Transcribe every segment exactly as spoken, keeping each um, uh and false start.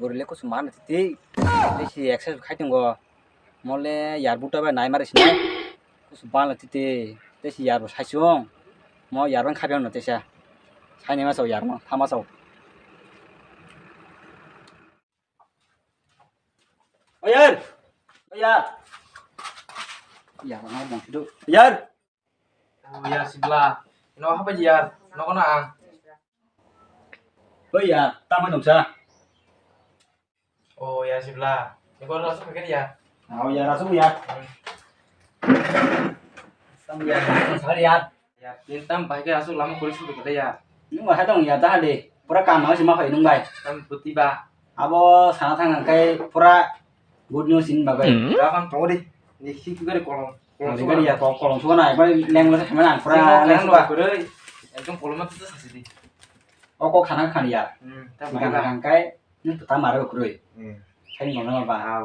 Pori le kusu man titi. Tei si exercise khai tongo. Mole yar buta bai nai mare sinai. Kusu bang titi. Tei si yar bo sai sung. Mo yar bang khabi no tesa. Sai ni ma sau yar no. Thama sau. O yar. O yar. Yar no bang sidu. Yar. O yar sibla. No haba yar. No kono ang. O yar. Tama dong sa. O yar sibla. Ni kono asuk kene yar. O yar asuk yar. Tam yar. Sar yar. Yar, tin tam bai ke asuk lama kuri suk kene yar. Nung bahai dong yar dah de. Pura kam nang sima phai nung bai. Tam puti ba. Abo sana thang kai pura good news in bagai. Dah kan tong di. Ni si kugari kolom. Kolom suka ya kok kolom suka na. Bai leng lo sama nang pura leng suka. Ekdom kolom tu tu sasi di. O kok khana khani yar. Hmm, tam puti ba. Khana kai. Nung ta mare kwrwi. Hmm. Khai mano ba. Aw.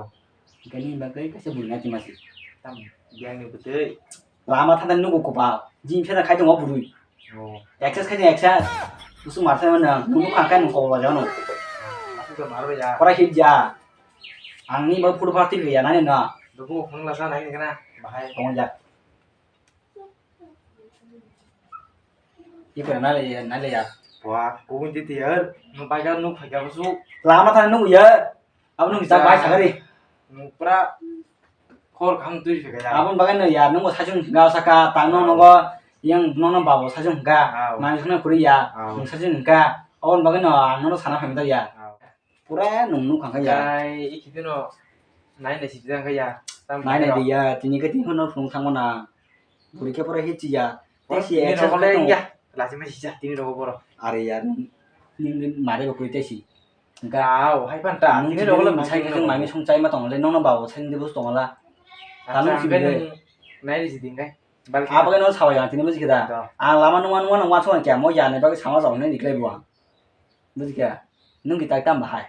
Kani ba kai kaisa buri na timasi. Tam biang ni bwtwi. Lama thada nugo kopa. Jin phena khai tongo buri. Oh. Exercise khai exercise. Usu marsa mana. Nung kha kai nung kopa jano. Aku ke maro ya. Pora hit ja. Ang ni ba photo party ya nani na. Dubu khong la sa nai kana. Bahai. Tong ja. Iko nale ya, nale ya. Wah, kubun titi yar. No bai ga no phai ga su. Lama thang no ya. Abo no kita bai sagari. No pra khor kham tui phai ga ya. Abon bagai no ya, no sajung ga saka, tang no no go yang no no babo sajung ga. Mang sana kuri ya. No sajung ga. Abon bagai no ang no sana phai ya. Pura nung nuk kha ya. Kai, iki dino nai nai sijang kha ya. Tam nai nai kha ya. Tini khe tini kheno phunuk thangma na. Buri khe pura hichi ya. Tei si tini exercise rok le khe ya. Lasi ma sija tini rok boro. Are ya. Ning ning mare bo koi tei si. Ga. Au, hai pan ta. Nung tini rok le mani sung chai ma tong le. Nong no ba bo sai de bus tong la. Tanung si de. Nai ri si ding kai. Abo khe no sawi ang tini bujikhe da. Ang lama nungma nungma nungma song khe mo ya ni bagwi sama jok hinwi rikhlai bo ang. Bujikhe. Nung ki tai tam bahai.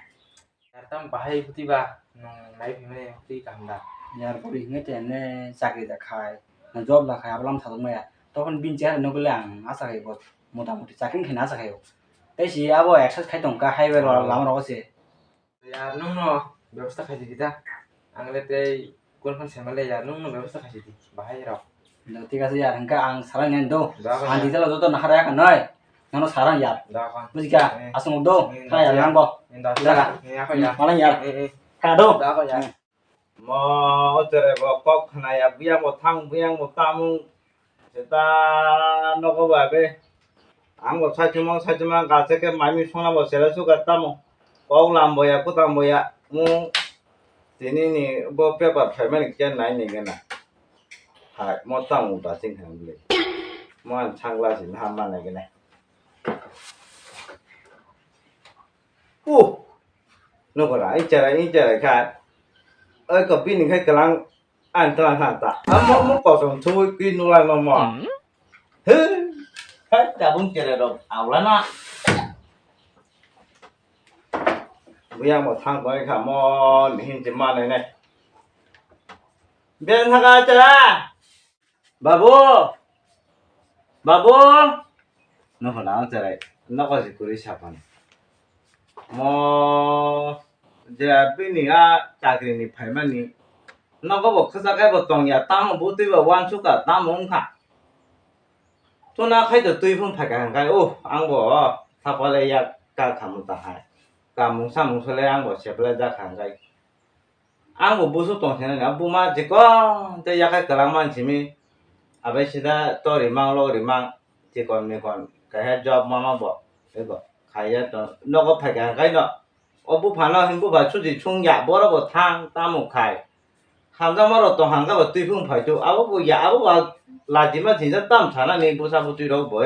Yar tam bahai buti ba nung nai phimani buti kaham da. Yar pori hinge te ne chakri da khai. Na job da khai abolam sajak maya. Tokon bin chehara nugule ang asa khai bo. Mota moti chakri khe na asa khai bo. Tei si abo exercise khai tong ka highway lama rogo se. Yar nung no bebosta khai di ta. Ang le tei kon phan sema le yar nung no bebosta khai di. Bahai rok. No, thik ase yar, hingka ang salai nai do. Ang dijalo joto nahara ya kanai. Nano sarang yar. Bujika, asung do. Kha yar yang bo. Daga. Malang yar. Kha do. Mo o tere bo kok khna ya, buyang bo thang, buyang bo tamung. Seta nogo ba be. Ang bo saichuma, saichuma, gache ke mami sona bo sere suka tamo. Kok lam bo ya, kutang bo ya. Mo tini ni bo paper phaimani khe nai ni gana. Hai, mo tamo da sing khang bile. Mo ang changla si na ma nai gana. Uh. Nokora, i chara, i chara kha. Oi ko bini khai kelang, ang tala kha ta. Amo mo kosom thui ki nula no mo. He. Khai tabung chara rok aula na. Buya mo thang koi kha mo nihin chi ma nai nai. Ben thaga chara. Babu! Babu! Nohor ang cherai, nogo si kwrwi saphano. Mo je bini a chakri ni phaimani, nogo bo khwsa khe bo tongya, tamo butwi bo uansukha, tamo wngkha. Chuna khai to twi phung phaikha hwnkhai, oh, ang bo, oh, sapale yak ka khamu ta hai. Kamung samung sole ang bo seplai jak hwnkhai. Ang bo busu tong sinai na buma chikon tei yakhai kwlangma simi abai sida to rimang lo rimang chikon mikon kaisa job mama bo eko khaiya to nogo phaikha hwnkhe no o buphano hwn bupha suji sungya borok bo thang tamo khai hamjakma rok tong hamjak bo twi phung phai tu abo bo ya abo bo lachima singjak tam sanani bwsa bwtwi rok bo.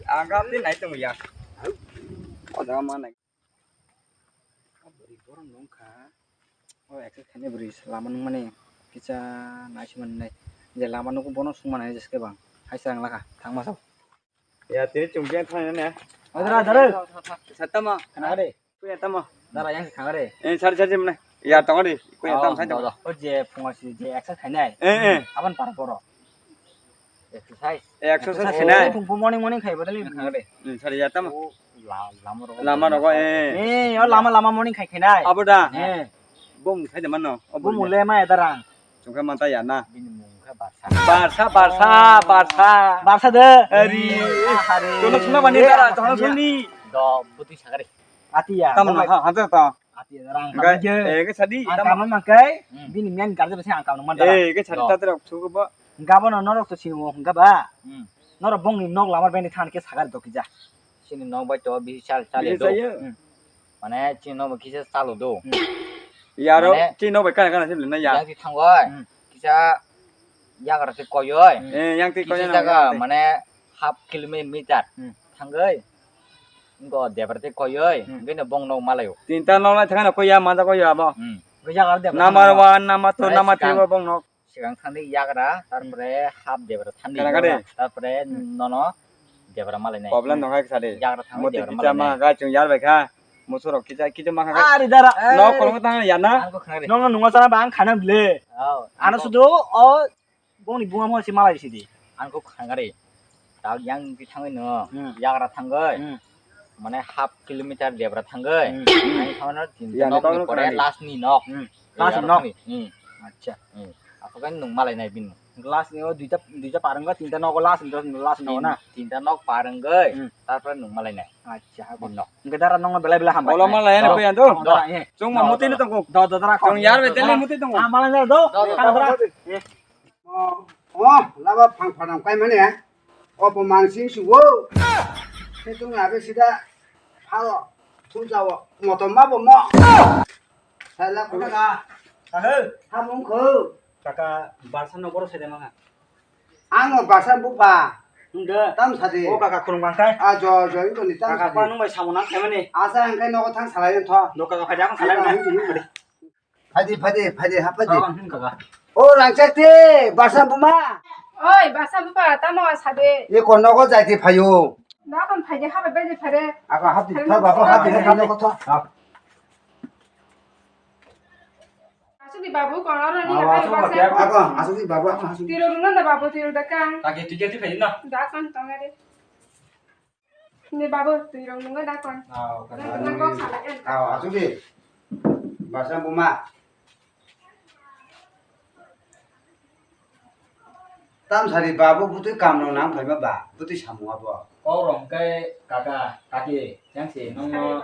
Aga tei nai tongo ya. O jaga ma nai. Bwrwi borok nung kha. O exercise khainai bwrwi lama nung mani kisa nai se mani nai. Je lama nung bono sung mani jeske bang. Hai se ang lakha thang ma sao. Ya tini chung biang thang ne. Adara adara. Satama. Khana de. Kuya tamo. Dara yang khang re. Eh sari sari mane. Ya tong di. Kuya tam sai do. O je phunga si je exercise khainai. Eh eh. Aban par poro. Exercise. Exercise khainai. Phung phung morning morning khai badal ni khang re. Hmm sari ya tamo. Lama rogo, eh. Eh, o lama, lama morning khai khainai. Abo da? Eh. Bumung khai de mano. O bumung le ma ya darang. Chungkha manta ya na. Bini mung kha Barsa. Barsa, Barsa, Barsa. Barsa de. Ari. Ari. Tono suna bani dara, tono suni. Do, buti sagari. Ati ya. Tamo na, ha, ha, ta. Ati ya, darang. Enggak, eh, ke sadi, ang tamo. Kamon mangkai, hmm, bini men garje bese ang kamon mandara. Eh, ke sadi ta terok sugo ba. Gabo no norok to sini mo, enggak ba? Hmm. Norok bongni nok lamar beni than ke sagar doki ja. Sini nok bai to bisi chal, chal do. Bisi chal ya. Hmm. Mane, chini nok bai kisa chalo do. Hmm. Yaro, mane, chini nok bai kana kana sini na ya. Yang si thangoi. Hmm. Kisa yagra se koyoi. Hmm. Eh, yang ti koyoi. Kisa jaga, mane, half kilometer. Hmm. Thangoi. Ngo debra te koyoi. Hmm. Bini bong nok malayo. Tinta nok lai thangna koya, manja koya abo. Hmm. Yagra debra. Number one, number two, number three bo bong nok. Sigang thangdi yagra, tarpore half debra thangdi. Kana kade? Tarpore nono debra malai nai. Problem nong hai sade. Yagra thangdi debra malai nai. Muti kicha ma ga chung yar bai kha. Musurok kicha kicha ma kha. Ari dara. No kolong tang ya na. Ang ko khari. Nong nungo sana bang khana ble. Oh. Ano sudu o bongni bunga mo si malai sidi. Ang ko khangari. Tak yang pi thangwi no. Hmm. Yagra thangwi. Hmm. Mane half kilometer debra thangwi. Hmm. Ang thangwi no tin nok ni pore last ni nok. Hmm. Last ni nok. Hmm. Acha. Hmm. Apa kan nung malai nai bin. Last ni o duita duita parang ga tinta nok last ni last nok na. Tinta nok parang ga. Hmm. Tarpore nung malai nai. Acha. Bin nok. Engke dara nong belai belai hambai. Olo malai na koyan do. Chung ma muti ni tongko. Do do dara. Chung yar be tele muti tongko. Ah, malai na do. Do do. Dara. Oh, oh, laba phang phanam kai mane. Obo mansing suwo. Setung abe sida phalo. Thumjawo. Motom ma bo mo. Sala kuda. Kahe? Hamung ko. Kaka, Barsa no boro sede manga. Ang no Barsa bupa. Nungde. Tam sadi. O kaka khulum bang kai. A jo jo ito ni tam sadi. Kaka pa nung bai samung nang kemani. Asa ang kai nogo thang salai tho. Doka doka jang salai na. Phadi, phadi, phadi, ha phadi. Kawan hin kaka. O rangchak te, Barsa buma. Oi, Barsa bupa, tamo sade. Ye kon nogo jai te phayo. Da kon phai de, ha bai de phare. Ako hapdi, tha baba, hapdi, hapdi, nogo tha. Asuk di babu, kon oro ni. Ako, asuk di babu, ako asuk. Tiro nuna da babu, tiro da kang. Kaki tu jadi phai na. Da kon tongare. Ni babu, twi rong nungo da kon. Aw, kaka. Nang kok salai kan. Aw, asuk di. Barsa buma. Tam sari babu butui kamno nang phaima ba, butui samunga bo. Kok rong kai kaka, kaki, yang si nongno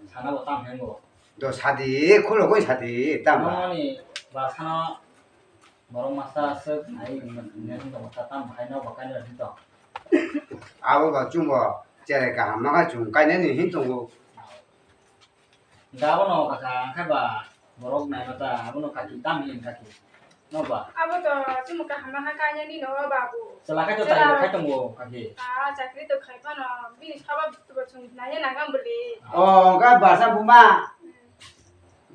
sana bo tam hengo. Do sadi, khulo koi sadi, tam ba. Nongni ba sana Borok masa aswk nai hinwi tongma kha, tamo hai nok bo kainwi hinwi tong. Abo ba chwngbo cherai kaham ma kha chwng kainani hinwi tongo. Da abono kaka ang khe ba borok naima ta abono kaki tam hin kaki. No ba? Abo to chwngbo kaham ma kha kainani no babu. Chwla khai to chakri khai tongo kaki. Ah, chakri to khai phano bini sabab to chwng naiya nangam bwle. Oh, ga basa buma. Hmm.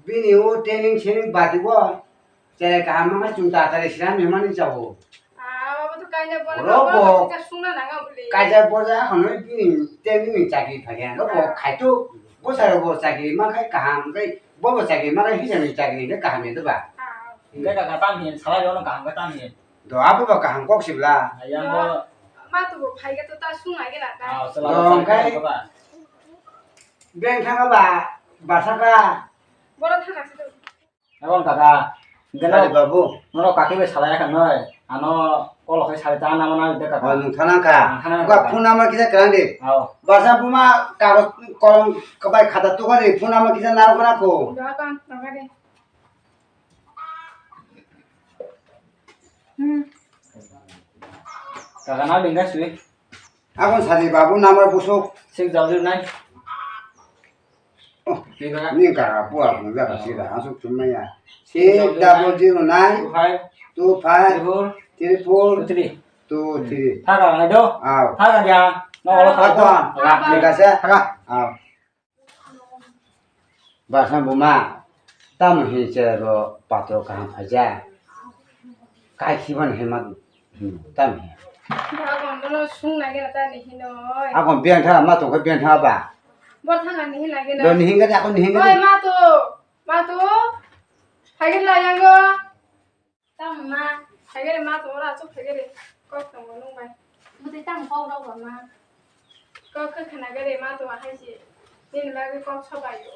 Bini o training sening bati bo. Cherai kaham no hai chwng tatari sira mehmani chao. Ah, abo to kainai bono. Oro bo. Kaisa sungna nanga bole. Kaisa boja hwnwi bini tei bini chakri phaiya. Oro bo khaito bwsarok bo chakri ma khai kaham khai bo bo chakri ma khai hisani chakri hwnkhe kaham ya doba. Ah. Hwnkhe kaka tam hin salai rok no kaham khe tam hin. Do abo ba kaham kok sibla. Ayang bo. Ma to bo phai khe to ta sung age na ta. Ah, sala. Do khai. Beng thanga ba basa ka. Boro thanga se to. Ebong kaka, hingke no, Sadi babu. Nono kaki bai salai ya kha noi, ano kolo khai salai ta nama nang de kaka. Oh, nung thana kha. Ang thana kha. Phone number kisa klang di. Aw. Basa buma kagoj kolom kabai khata tukar di phone number kisa narok na ko. Doa kan, tongka de. Hmm. Kaka na linga sui. Akon sadi babu number busuk. Six double nine. Oh, ni kaka bua hwnjak sida asuk chumaya. Six double zero nine two five triple three. Two three. Thaga ngai do. Aw. Thaga ya. No, olo thaga. Akon. Thaga. Ni kasa. Thaga. Aw. Basa buma, tamo hinwi cherairok patro kaham phaijak? Kaikhiban hinma, hmm, tamo hin. Bhagwan bono sung nai gana ta ni hinoi. Akon biyang tha ma tongkha biyang tha ba. Bor thang ni hin nai gana. Do ni hin gana akon ni hin gana. Oi ma tu, ma tu. Phai gana yang go. Tamo ma, phaigere ma tongo ra, aswk phaigere kok tongo nwng bai. Bwtwi tamo kok rok ba ma? Kok khe khna gari ma to ahai se. Nini bagwi kok sobaio.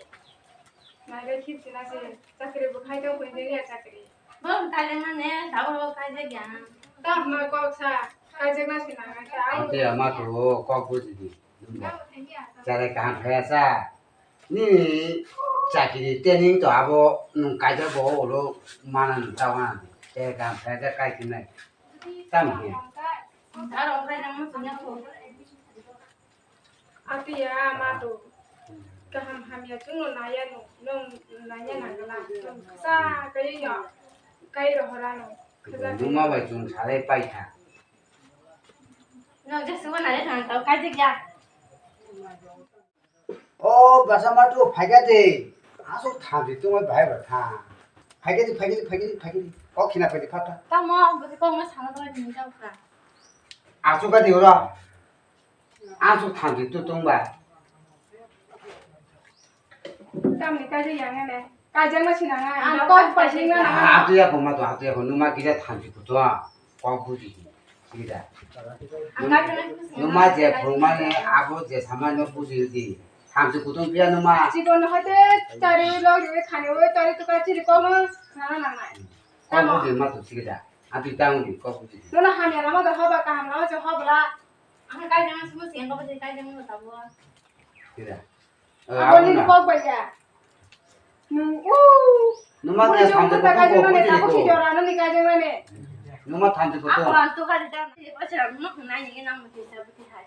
Nairai khibsina se. Chakri bo khai tong engineer chakri. Bo kaijakna ne, tabuk bo kaijak ya. Tamo kok sa. Kaijakna se nangai ta. Ang te ama to kok buji di. Chare kaham khaya sa. Ni chakiri training to abo nung kaijak bo ulo mana nung ta wana. Te kam kaijak kai tinai. Tam he. Aro kai nang mo sunya ko. Atiya ma to. Kaham hamya chungo naya no. Nung naya nangala. Sa kai no. Kai rohora no. Numa bai chung salai pai tha. No je suwa naya thang to kaijak ya. O basa ma tu phaikha de. Asuk thamchi tungwi bahai ba tha. Phaikha de, phaikha de, phaikha de, phaikha de. Kok khina phaikha de phatha. Tamo, busi kok ma sana doi ni jao kha. Asuk ka de ora. Asuk thamchi tu tungba. Tamni kaijak yang ne. Kaijak ma sinang ai. Ang kok paising na nang. Atu ya ko ma to, atu ya ko numa kisa thamchi kutu. Kok buji. Sida. Ang kaijak ma sinang. Numa je phurmani abo je samani buji di. Thamchi kutung pia numa. Chikon hoite chari lo ri khani o chari tuka chiri komo nana nangnai. Kok buji ma to sida. Atu tang di kok buji. Nuna hamya lama da hoba kaham lama je hobla. Ang kaijak ma sinang, ang kok buji kaijak ma tabo. Sida. Abo ni kok bai ya. Nung u. Numa je samde kutung kok buji ko. Numa thamchi kutung. Ako ang tu kari dan. Iko sira nung nai ni nang muti sa buti hai.